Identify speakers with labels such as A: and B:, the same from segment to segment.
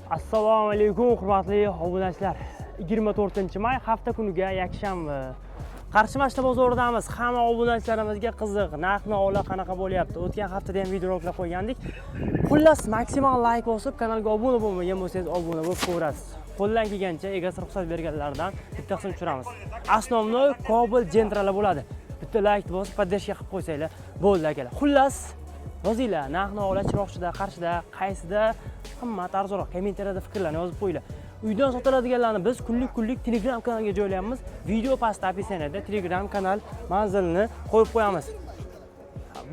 A: Assalomu alaykum, hurmatli obunachilar. 24 may, hafta kuniga yakshanba. Qarshi mashina bozoridamiz. Hamma obunachilarimizga qiziq, narx-navolar qanaqa bo'lyapti? O'tgan haftada ham videoroliklar qo'ygandik. Xullas, maksimal layk bosib, kanalga obuna bo'lmagan bo'lsangiz, obuna bo'lib ko'rasiz. Qo'ldan kelgancha egasi ruxsat berganlardan bitta qism tushiramiz. Основной Cobalt, Gentralar bo'ladi. Bitta layk bosib, поддержка qilib qo'ysanglar bo'ldi, akalar. Xullas, yozinglar, narx-navolar Chiroqchida, Qarshida qaysida qimmat, arzonroq, kommentariyada fikrlarni yozib qo'yinglar. Uydan sotiladiganlarni biz kunlik kunlik Telegram kanalga joylayapmiz. Video pastda, описание da Telegram kanal manzilini qo'yib qo'yamiz.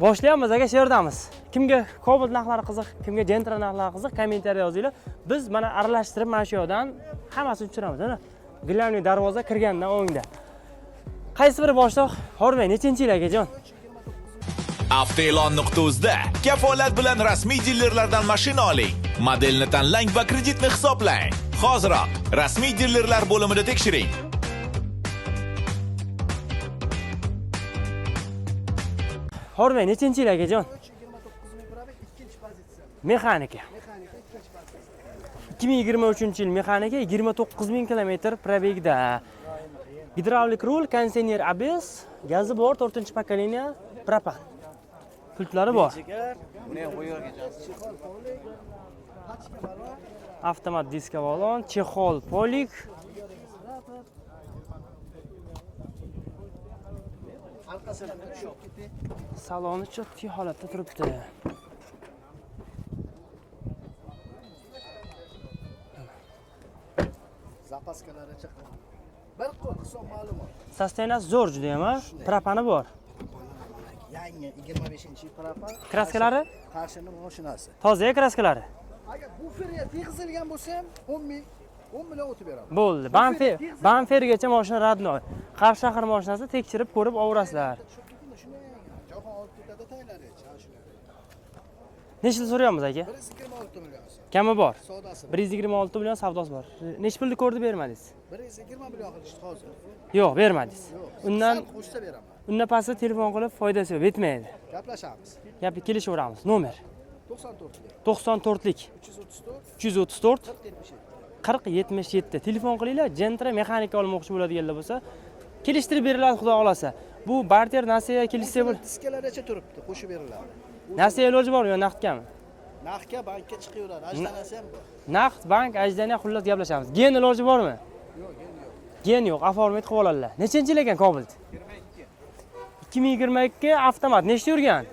A: Boshlayapmiz, aka, shu yerdamiz. Kimga Cobalt narxlari qiziq, kimga Gentra narxlari qiziq, kommentariya yozinglar. Biz mana aralashtirib, mana shu yoqdan hammasini tushiramiz. Mana главный darvoza kirgandan o'ngda. Qaysi biri boshliq? Hormang, nechinchi yil, akajon?
B: Avtoelon.uzda kafolat bilan rasmiy dilerlardan mashina oling. Modelni tanlang va kreditni hisoblang. Hoziroq rasmiy dilerlar bo'limida tekshiring.
A: Hormang, nechinchi yil, akajon?
C: 29 ming пробег, ikkinchi pozitsiya.
A: Mexanika.
C: Mexanika, ikkinchi pozitsiya.
A: 2023 yil, mexanika, 29 ming kilometr пробег da. Gidravlik rul, konditsioner, ABS, gazi bor, 4 поколение, propan. Pultlari bor.
D: Buni ham qo'yavergan.
C: Чехол полик, pachka balon,
A: Avtomat diska balon, чехол полик.
C: Registrator. Orqasidan tushib ketdi.
A: Saloni чёткий holatda turibdi.
C: Запаска lari chiqdi. Bir qo'l hisob ma'lumot.
A: Состояние si zo'r juda ham, a? Propani bor.
C: Yangi 25 propan.
A: Краска lari?
C: Qarshini mashinasi.
A: Toza краска lari.
C: Agar buferga tegizilgan bo'lsa ham 10 ming, 10 million o'tib beraman.
A: Bo'ldi. Bamper, bampergacha mashina родной. Qarshi shahar mashinasi, tekshirib ko'rib olaverasizlar.
C: Tushib ketdimi shuni? Jahon olib ketadi taylari, ha, shuni.
A: Necha yil so'rayapmiz, aka?
C: 126 million.
A: Kami bor.
C: Savdosi.
A: 126 million, savdosi bor. Necha pulni ko'rdi, bermadingiz?
C: 120 million qilishdi hozir.
A: Yo'q, bermadingiz.
C: Yo'q.
A: Undan
C: Sal qo'shsa beraman.
A: Undan pastda telefon qilib foydasi yo'q, yetmaydi.
C: Gaplashamiz.
A: Gap kelishaveramiz. Nomer
C: 94lik
A: 94lik
C: 334
A: 334
C: 40 77.
A: 40 77. Telefon qilinglar, Gentra mexanika olmoqchi bo'ladiganlar bo'lsa, kelishtirib beriladi, xudo xohlasa. Bu barter, nasiya kelishsa bo'l.
C: Diskalargacha turibdi, qo'shib beriladi.
A: Nasiya iloji bormi yo naqdgami?
C: Naqdga, bankka chiqaveradi, ajdanasi ham bor.
A: Naqd, bank, ajdaniya, xullas, gaplashamiz. Gen iloji bormi?
C: Yo'q, gen yo'q.
A: Gen yo'q, оформить qilib oladilar. Nechinchi yil ekan Cobalt? 22. 2022, avtomat. Nechta yurgan?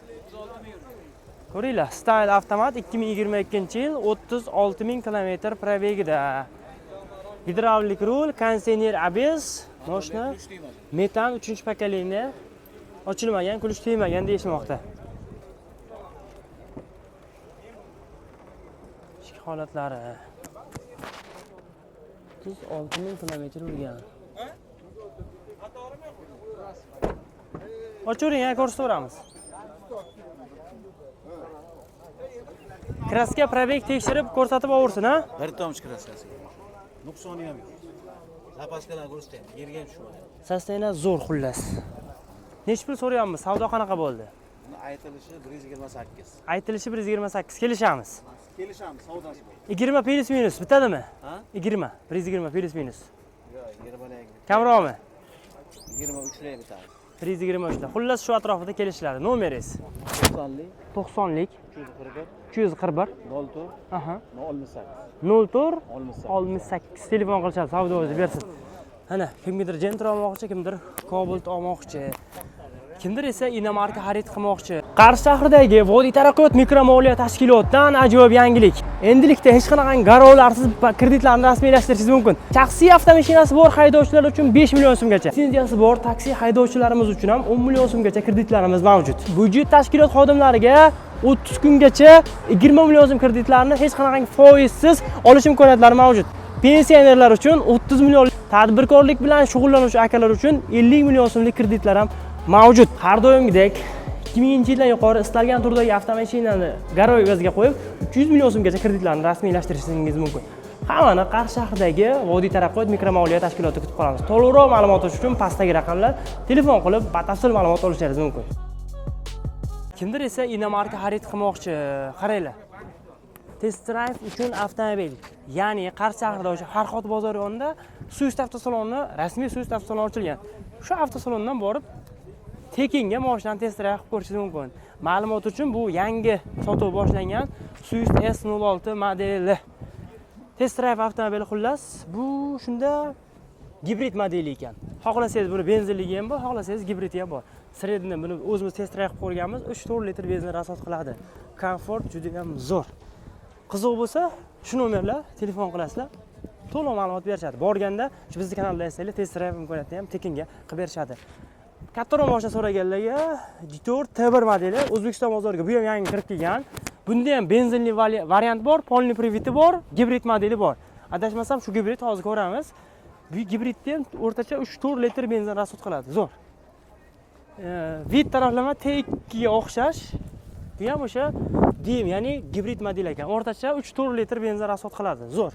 A: Ko'ringlar, Style avtomat, 2022 yil, 36 ming kilometr пробег ida. Gidravlik rul, konditsioner, ABS, moshina metan 3 поколение, ochilmagan, ключ tegmagan deyishmoqda. Ichki holatlari. 36 ming kilometr yurgan. Ochavering, ya, ko'rsataveramiz. Краска, пробег tekshirib ko'rsatib olursin, ha?
D: Bir tomchi краска si. Nuqsoni ham yo'q. Запаска larni ko'rsatyapti. Yerga ham tushmadi.
A: Состояние zo'r, xullas. Necha pul so'rayapmiz? Savdo qanaqa bo'ldi?
D: Buni aytilishi 128.
A: Aytilishi 128, kelishamiz.
D: Kelishamiz, savdosi bor.
A: 20 плюс минус bitadimi?
D: Ha?
A: 20, 120 плюс минус.
D: Yo'q, 20 lik.
A: Kamroqmi?
D: 23 lik bitadi.
A: 123 da. Xullas, shu atrofida kelishiladi. Nomeringiz?
D: 90lik
A: 90lik
D: 341
A: 341
D: 04 68.
A: 04
D: 68.
A: 68. Telefon qilishadi, savdo o'zi bersin. Ana, kimnidir Gentra olmoqchi, kimdir Cobalt olmoqchi. Kimdir esa inomarka xarid qilmoqchi. Qarshi shahridagi Vodiy taraqqiyot mikromoliya tashkilotidan ajoyib yangilik. Endilikda hech qanaqangi garovlarsiz kreditlarni rasmiylashtirishingiz mumkin. Shaxsiy avtomashinasi bor haydovchilar uchun 5 million so'mgacha, litsenziyasi bor taksi haydovchilarimiz uchun ham 10 million so'mgacha kreditlarimiz mavjud. Byudjet tashkilot xodimlariga 30 kungacha 20 million so'm kreditlarni hech qanaqangi foizsiz olish imkoniyatlari mavjud. Pensionerlar uchun 30 million, tadbirkorlik bilan shug'ullanuvchi akalar uchun 50 million so'mlik kreditlar ham mavjud. Har doimgidek 2000 yildan yuqori istalgan turdagi avtomashinani garov evaziga qo'yib 300 million so'mgacha kreditlarni rasmiylashtirishingiz mumkin. Hammani Qarshi shahridagi Vodiy taraqqiyot mikromoliya tashkiloti kutib qolamiz. To'liqroq ma'lumot olish uchun pastdagi raqamlar telefon qilib batafsil ma'lumot olishingiz mumkin. Kimdir esa inomarka xarid qilmoqchi. Qaranglar. Test drive uchun avtomobil. Ya'ni Qarshi shahrida o'sha Farhod bozori yonida Swift avtosaloni, rasmiy Swift avtosaloni ochilgan. Shu avtosalondan borib tekinga mashinani test drive qilib ko'rishingiz mumkin. Ma'lumot uchun bu yangi sotuv boshlangan Swift S06 modeli. Test drive avtomobili xullas, bu shunda gibrid modeli ekan. Xohlasangiz buni benzinligi ham bor, xohlasangiz gibridi ham bor. Средний buni o'zimiz test drive qilib ko'rganmiz, 3-4 litr benzin rasxod qiladi. Komfort juda ham zo'r. Qiziq bo'lsa, shu nomerlar telefon qilasizlar, to'liq ma'lumot berishadi. Borganda shu bizni kanalda aytsanglar, test drive imkoniyatini ham tekinga qilib berishadi. Kattaroq mashina so'raganlarga Jetour T1 modeli O'zbekiston bozoriga bu ham yangi kirib kelgan. Bunda ham benzinli variant bor, полный привод bor, gibrid modeli bor. Adashmasam shu gibrid hozir ko'ramiz. Bu gibridda ham o'rtacha 3-4 litr benzin rasxod qiladi. Zo'r. Вид taraflama T2 ga o'xshash. Bu ham o'sha DM, ya'ni gibrid model ekan. O'rtacha 3-4 litr benzin rasxod qiladi. Zo'r.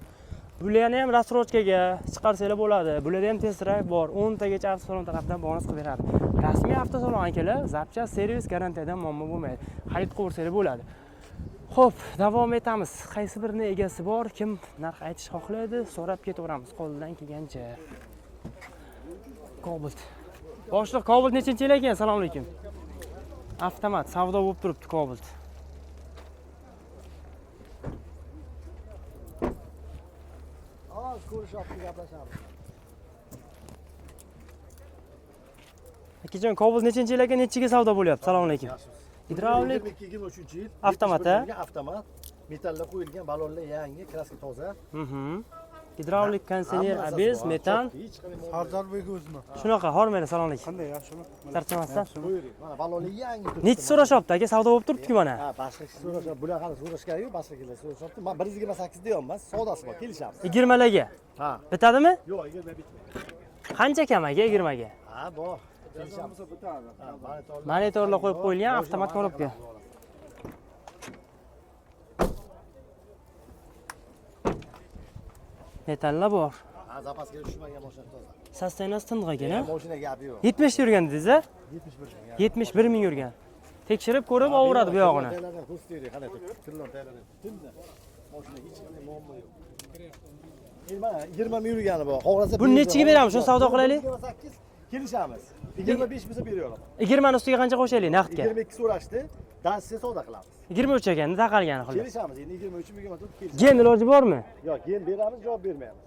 A: Bularni ham рассрочка ga chiqarsanglar bo'ladi. Bularda ham test drive bor. 10 tagacha avtosalon tarafidan bonus qilib beradi. Rasmiy avtosalon akalar, zapchast, servis garantiyadan muammo bo'lmaydi. Xarid qilaversanglar bo'ladi. Xo'p, davom etamiz. Qaysi birini egasi bor, kim narx aytish xohlaydi, so'rab ketaveramiz qo'ldan kelgancha. Cobalt. Boshliq, Cobalt nechinchi yil ekan? Assalomu alaykum. Avtomat savdo bo'lib turibdi Cobalt.
C: Hozir ko'rishyapti, gaplashamiz.
A: Akajon, Cobalt nechinchi yil ekan, nechiga savdo bo'lyapti? Assalomu alaykum. Gidravlik
C: 2023 yil.
A: Avtomat, a?
C: Avtomat. Metallda qo'yilgan, balonlar yangi, краска toza.
A: Gidravlik konditsioner, ABS, metan.
C: Hech qanday muammo yo'q.
E: Sardarbek o'zimi?
A: Shunaqa, hormaydi, assalomu alaykum.
E: Qanday, yaxshimi?
A: Charchamasdan.
C: Buyuring. Mana balonlar yangi turibdi.
A: Nechi so'rashyapti aka? Savdo bo'lib turibdi-ku mana.
C: Ha, boshqa kishi so'rashyapti. Bular hali so'rashgani yo'q, boshqa kishilar so'rashyapti. Men 128 deyapman, savdosi bor, kelishamiz.
A: 20larga.
C: Ha.
A: Bitadimi?
C: Yo'q, 20 bitmaydi.
A: Qancha kam aka 20ga?
C: Ha, bor. Kelishamiz. Ha, monitorlar.
A: Monitorlar qo'yib qo'yilgan, avtomat korobka. Metallar bor.
C: Ha, zapaskaga tushmagan mashina toza.
A: Состояние si tiniq ekan, ha?
C: Mashina gapi yo'q.
A: 70 yurgan dedingiz, a?
C: 71 ming.
A: 71 ming yurgan. Tekshirib ko'rib olaveradi bu yog'ini.
C: Tayyorlardan ko'rsataylik, qanday turibdi. Tillon tayyorlanib. Tinni. Mashina hech qanday muammo yo'q. Endi mana 20 ming yurgani bor. Xohlasa
A: Buni nechiga beramiz? Shuni savdo qilaylik.
C: 28 kelishamiz. 25 bo'lsa beraveramiz.
A: 20 ni ustiga qancha qo'shaylik naqdga?
C: 22 so'rashdi. Dastga savdo qilamiz.
A: 23 ekan, taqalgani xullas.
C: Kelishamiz. Endi 23 24 kelishamiz.
A: Gen iloji bormi?
C: Yo'q, gen beramiz, javob bermaymiz.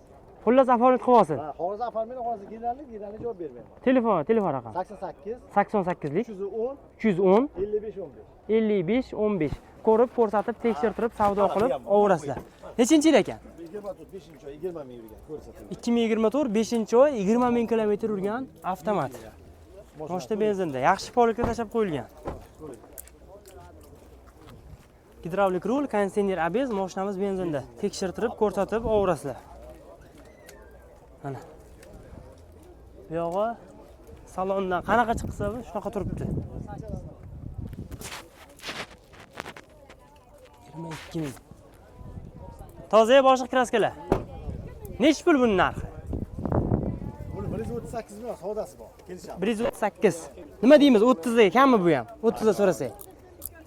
A: Xullas оформить qilib olsin.
C: Ha, xohlasa оформление, xohlasa generallik, generallik javob bermayman.
A: Telefon raqami.
C: 88
A: 88lik
C: 310
A: 310
C: 55 15.
A: 55 15. Ko'rib, ko'rsatib, tekshirtirib, savdo qilib olaverasizlar. Nechinchi yil ekan?
C: 24 5 oy 20 ming yurgan ko'rsatilgan.
A: 2024 5 oy 20 ming kilometr yurgan avtomat. Moshina benzinda, yaxshi полик ka tashlab qo'yilgan. Gidravlik rul, konditsioner, ABS, mashinamiz benzinda. Tekshirtirib, ko'rsatib olaverasizlar. Mana. Bu yog'i salondan qanaqa chiqsa shunaqa turibdi. 22 ming. Toza boshqa краска lar. Nechi pul buning narxi?
C: Buni 138 ming savdosi bor. Kelishamiz.
A: 138. Nima deymiz? 30 ga kammi bu ham? 30 ga so'rasak.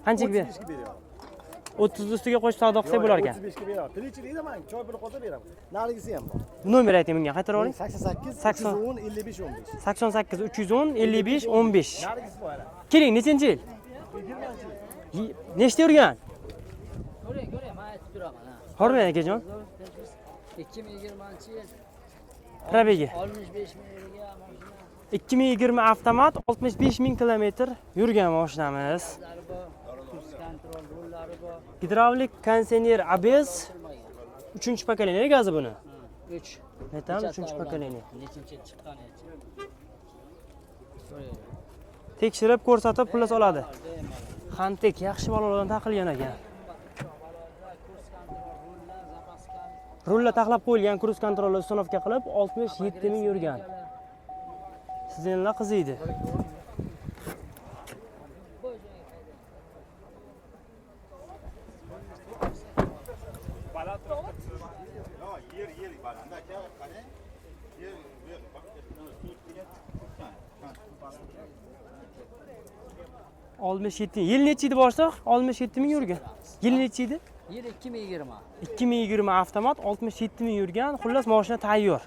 A: Qanchaga ber?
C: 35 ga beraman.
A: 30 ustiga qo'shib savdo qilsak bo'lar ekan.
C: 35 ga beraman. Tirikchilikda man choy puli qolsa beraman. Narigisi ham bor.
A: Nomer ayting bunga, qaytarib oling.
C: 88
A: 80.
C: 310 55 15.
A: 88 310 55 15.
C: Narigisi bor ana.
A: Keling, nechinchi yil?
C: 20 yil.
A: Nechta yurgan?
F: Ko'ring, ko'ring, men aytib turaman ha.
A: Hormang akajon.
F: 2020 yil
A: Пробег i.
F: 65 ming yurgan mashina.
A: 2020 avtomat 65 ming kilometr yurgan mashinamiz.
F: Ullari bor, круиз контроль, rullari bor.
A: Gidravlik konditsioner ABS 3-поколение gazi buni.
F: 3.
A: Metan 3-поколение.
F: Nechinchi yil chiqqan edi? Ko'ring.
A: Tekshirib ko'rsatib xullas oladi. Xantek yaxshi bolalardan taqilgan ekan. Rullar taxlab qo'yilgan, круиз контроль ni установка qilib 67 ming yurgan. Sizenlar qiziydi. 67 yil nechi edi boshliq? 67 ming yurgan. Yil nechi edi?
F: Yil 2020.
A: 2020 avtomat, 67 ming yurgan, xullas mashina tayyor.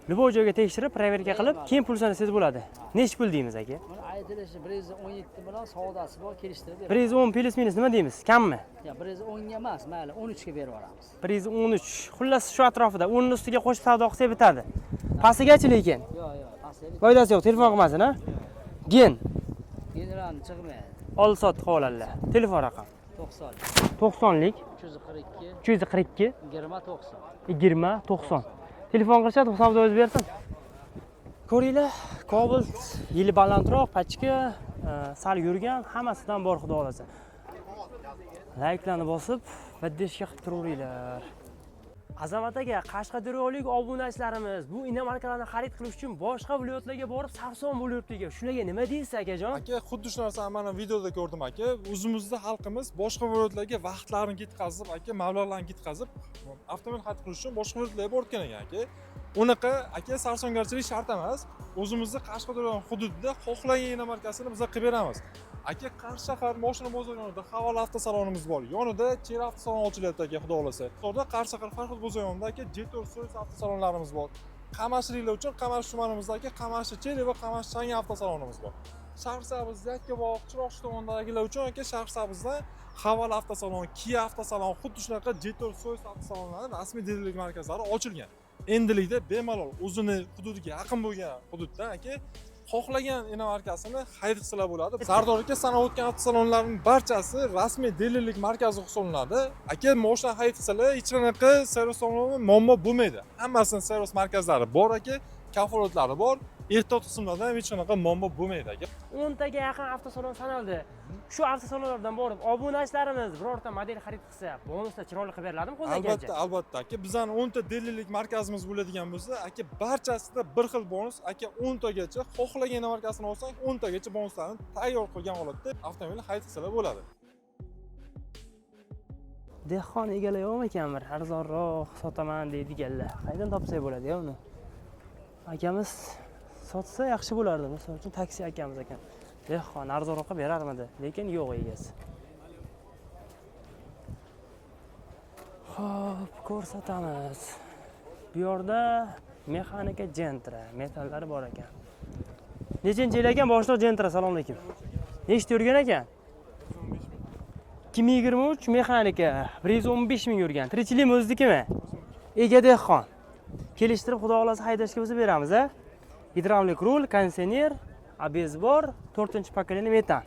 A: Любой joyga tekshirib, проверка qilib, keyin pul sanasangiz bo'ladi. Nechi pul deymiz aka?
F: Buni aytilishi 117 bilan savdosi bor, kelishtirib beramiz.
A: 110 plus minus nima deymiz? Kammi?
F: Ya 110 ga emas, mayli 13 ga berib yuboramiz.
A: 113. Xullas shu atrofida 10 ustiga qo'shib savdo qilsak bitadi. Pastigachi lekin.
F: Yo'q, yo'q, pastga
A: Foydasi yo'q, telefon qilmasin, ha? Gen
F: generalni chiqmaydi.
A: Oldi sotdi qilib oladilar. Telefon raqam
F: 90
A: 90 lik
F: 342
A: 342
F: 20 90.
A: 20 90. Telefon qilishadi, savdo o'zi bersin. Ko'ringlar, Cobalt yili balandroq, pachka, sal yurgan, hammasidan bor xudo xolasa. Layklarni bosib, поддержка qilib turaveringlar. Azamat aka, Qashqadaryolik obunachilarimiz bu inomarkalarni xarid qilish uchun boshqa viloyatlarga borib sarson bo'lib yuribdi. Shularga nima deysiz akajon?
E: Aka, xuddi shu narsani mana videoda ko'rdim aka. O'zimizda xalqimiz boshqa viloyatlarga vaqtlarini ketkazib, aka, mablag'larni ketkazib, avtomobil xarid qilish uchun boshqa viloyatlarga borgan ekan aka. Unaqa aka sarsongarchilik shart emas. O'zimizda Qashqadaryo hududida xohlagan inomarkasini biz qilib beramiz. Aka, Qarshi shahar mashina bozori yonida Haval avtosalonimiz bor. Yonida Chery avtosaloni ochilyapti aka, xudo xolasa. To'g'ri, Qarshi shahar Farhod bozori yonida aka J4 Soyuz avtosalonlarimiz bor. Qamashliklar uchun Qamashi tumanimizda aka Qamashi Chery va Qamashi Changan avtosalonimiz bor. Shahrisabz, Yakkabog', Chiroqchi tomondagilar uchun aka Shahrisabzdan Haval avtosalon, Kia avtosalon, xuddi shunaqa J4 Soyuz avtosalonlari rasmiy dilerlik markazlari ochilgan. Endilikda bemalol o'zini hududiga yaqin bo'lgan hududdan aka xohlagan inomarkasini xarid qilsalar bo'ladi. Sardor aka sanab o'tgan avtosalonlarning barchasi rasmiy dilerlik markazi hisoblanadi. Aka mashina xarid qilsalar hech qanaqa servis tomonlama muammo bo'lmaydi. Hammasinin servis markazlari bor aka, kafolatlari bor. Ehtiyot qismlarida ham hech qanaqa muammo bo'lmaydi aka.
A: 10 taga yaqin avtosalon sanaldi. Shu avtosalonlardan borib obunachilarimiz birorta model xarid qilsa, bonuslar chiroyli qilib beriladimi qo'ldan kelgancha?
E: Albatta, albatta aka. Bizani 10 ta dilerlik markazimiz bo'ladigan bo'lsa, aka barchasida bir xil bonus, aka 10 tagacha xohlagan markasini olsang, 10 tagacha bonuslarni tayyor qilgan holatda avtomobilni xarid qilsalar bo'ladi.
A: Dehqon egalar yo'qmi ekan bir arzonroq sotaman deydiganlar. Qayerdan topsak bo'ladi ya uni? Akamiz sotsa yaxshi bo'lardi. Misol uchun taksi akamiz ekan. Dehqon arzonroqqa berarmidi? Lekin yo'q egasi. Xo'p, ko'rsatamiz. Bu yerda mexanika Gentra, metallari bor ekan. Nechinchi yil ekan boshliq Gentra? Assalomu alaykum. Nechta yurgan ekan? 2023 mexanika, 115 ming yurgan. Tirikchilikmi o'zinikimi? Ega dehqon. Kelishtirib xudo xolasa haydashga bo'lsa beramiz, a? Gidravlik rul, konditsioner, ABS bor, 4-pokoleniya metan.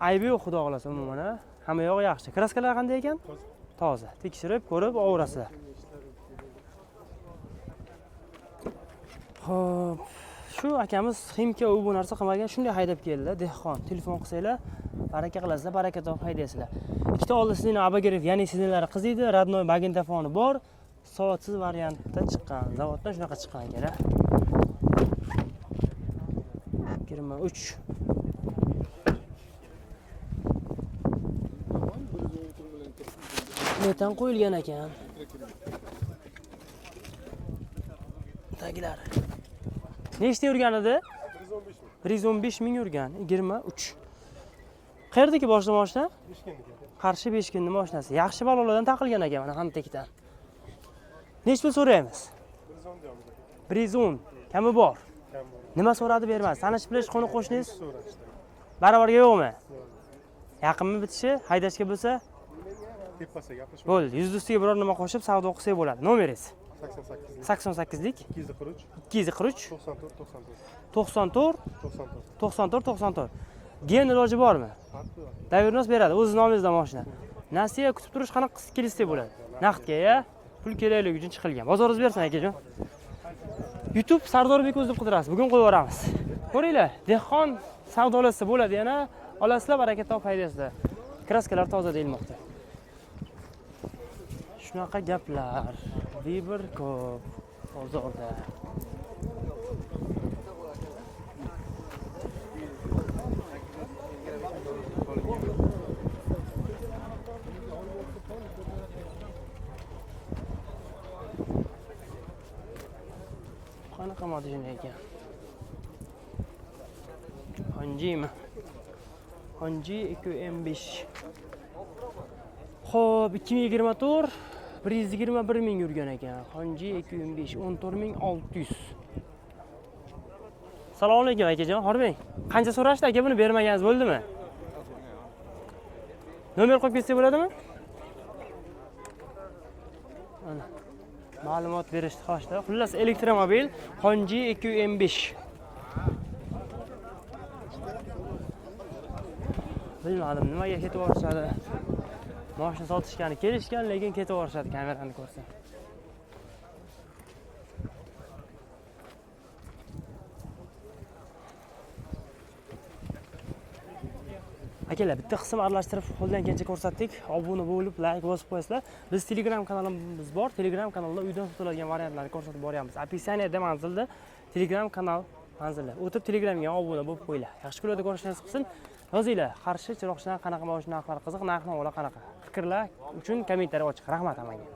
A: Aybi yo'q xudo xolasa umuman, a? Hamma yog'i yaxshi. Kraskalar qanday ekan? Toza. Tekshirib, ko'rib olaverasizlar. Xo'p, shu akamiz ximka u bu narsa qilmagan, shunday haydab keldi, dehqon. Telefon qilsanglar, baraka qilasizlar, baraka topib haydaysizlar. Ikkita oldi sizning Abagerov, ya'ni sizninglar qiziydi, rodnoy magnitofoni bor, soatsiz variantda chiqqan, zavoddan shunaqa chiqqan ekan, a? 23. Metan qo'yilgan ekan. Tagilari. Nechta yurgan edi? 115 ming yurgan, 23. Qayerdagi boshli mashina? Qarshi Beshkentning mashinasi. Yaxshi balolardan taqilgan ekan mana hamtekdan. Nechta pul so'raymiz? 110. Kami bor. Nima so'radi bermaz. Tanish bilish qo'ni qo'shningiz? Barobarga yo'qmi? Yaqinmi bitishi? Haydashga bo'lsa?
G: Tepasiga gaplashib.
A: Bo'ldi. 100 ustiga biror nima qo'shib savdo qilsak bo'ladi. Nomeringiz?
G: 88
A: 88lik
G: 243
A: 243
G: 94 94
A: 94
G: 94
A: 94 94. Gen iloji bormi? Davirnos beradi. O'z nomingizdan mashina. Nasiya kutib turish qanaqa kelishsak bo'ladi? Naqdga ya. Pul kerakligi uchun chiqilgan. Bozoringiz bersin akajon. YouTube Sardorbek o'zi deb qidirasiz. Bugun qo'yib yuboramiz. Ko'ringlar, dehqon savdolasa bo'ladi yana. Olasizlar, baraka topib haydasizlar. Kraskalar toza deyilmoqda. Shunaqa gaplar. Vibr ko'p bozorda. Qanaqa mashina ekan? Honjimi? Honji EQM5. Xo'p, 2024 121 ming yurgan ekan. Honji 2005 14600. Assalomu alaykum akajon, hormang. Qancha so'rashdi aka buni bermaganingiz bo'ldimi? Nomer qo'yib ketsak bo'ladimi? Ana. Ma'lumot berishdi xoshda. Xullas elektromobil Honji 2M5. Bilmadim nimaga ketib yuborishadi. Mashina sotishgani kelishgan, lekin ketib yuborishadi kamerani ko'rsa. Akalar, bitta qism aralashtirib qo'ldan kelgancha ko'rsatdik. Obuna bo'lib, like bosib qo'yasizlar. Biz Telegram kanalimiz bor. Telegram kanalda uydan sotiladigan variantlarni ko'rsatib boryapmiz. Описаниеda manzilda Telegram kanal manzili. O'tib Telegramga obuna bo'lib qo'yinglar. Yaxshi kunlarda ko'rish nasib qilsin. Yozinglar, Qarshi Chiroqchidan qanaqa mashina narxlari qiziq, narx-navolar qanaqa? Fikrlar uchun kommentariy ochiq. Rahmat hammaga.